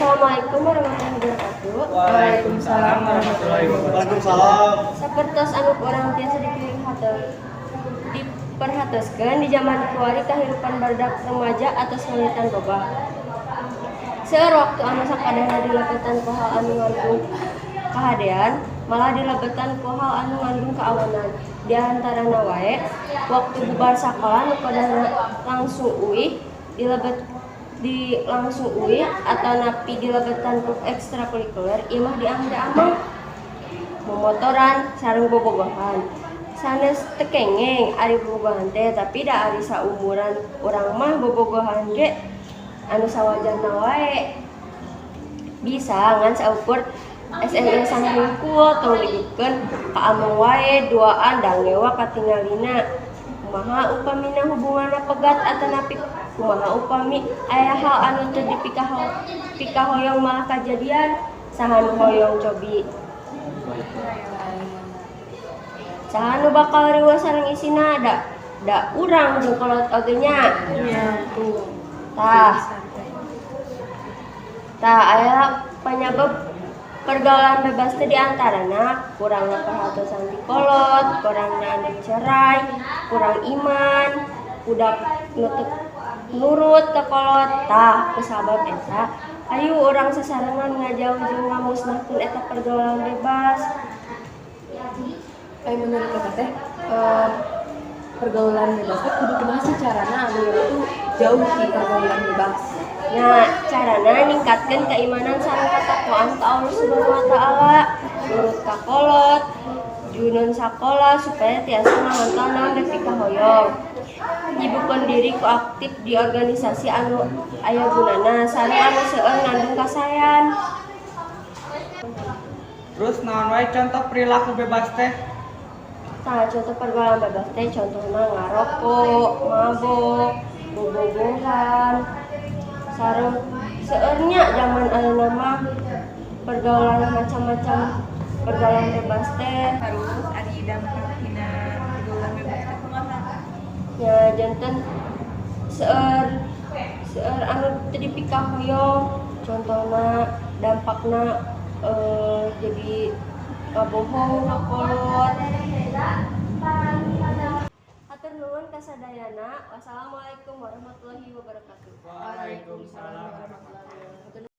Assalamualaikum warahmatullahi wabarakatuh. Waalaikumsalam warahmatullahi wabarakatuh. Waalaikumsalam. Sapertos anu urang tiasa diperhatoskeun, di zaman kiwari kahirupan barudak remaja atos ngawitan robah. Seueur waktu anu sakadahna dilebetan ku hal anu ngandung kahadean, malah dilebetan ku hal anu ngandung kaawanan. Di antarana wae, waktu bubar sakola nu kedahna langsung uih dilebet di langsung uih atanapi dilebetan ku ekstrakurikuler imah diamang-amang, momotoran sareng bobogohan. Sanes teu kengeng ari bobogohan teh, tapi da ari saumuran urang mah bobogohan ge anu sawajarna wae bisa, ngan saukur SMS-an hungkul. Tong digekeun ka ameng wae duaan, da ngewa katingalina. Kumaha upamina hubunganna pegat, atanapi kumaha upami aya hal anu teu dipikahoyong malah kajadian? Saha nu hoyong cobi? Saha nu bakal riweuh sareng isina? Da urang jeung kolot oge nya. Tah, tah aya panyabab pergaulan bebas teh, diantarana kurangna perhatosan ti kolot, kurangna andek cerai, kurang iman, budak nu teu nurut ka kolot. Tah, kusabab eta ayu urang sasarengan ngajauh jeung ngamusnahkeun eta pergaulan bebas. Eh, menurut Kakak teh, pergaulan bebas teh kudu kumaha sih carana anu itu jauh di pergaulan bebas? Nah, carana ningkatkeun keimanan sareng katakwaan ka Allah Subhanahu wa Taala, nurut ka kolot, junun sakola supaya tiasa ngahontal naon dipikahoyong. Nyibukkeun diri ku aktif di organisasi anu aya gunana sareng anu seueur ngandung kasaean. Terus naon wae contoh perilaku bebas teh? Tah, contoh pergaulan bebas teh contohna ngarokok, mabok, bobogohan, sareng seueurnya zaman ayeuna mah pergaulan macam-macam pergaulan bebas teh. Terus ari dampak tina pergaulan bebas teh kumaha? Nya janten seueur seueur anu teu dipikahoyong, contohna dampakna jadi ngabohong ka kolot. Hatur nuhun kasadayana. Wassalamualaikum warahmatullahi wabarakatuh. Waalaikumsalam warahmatullahi wabarakatuh.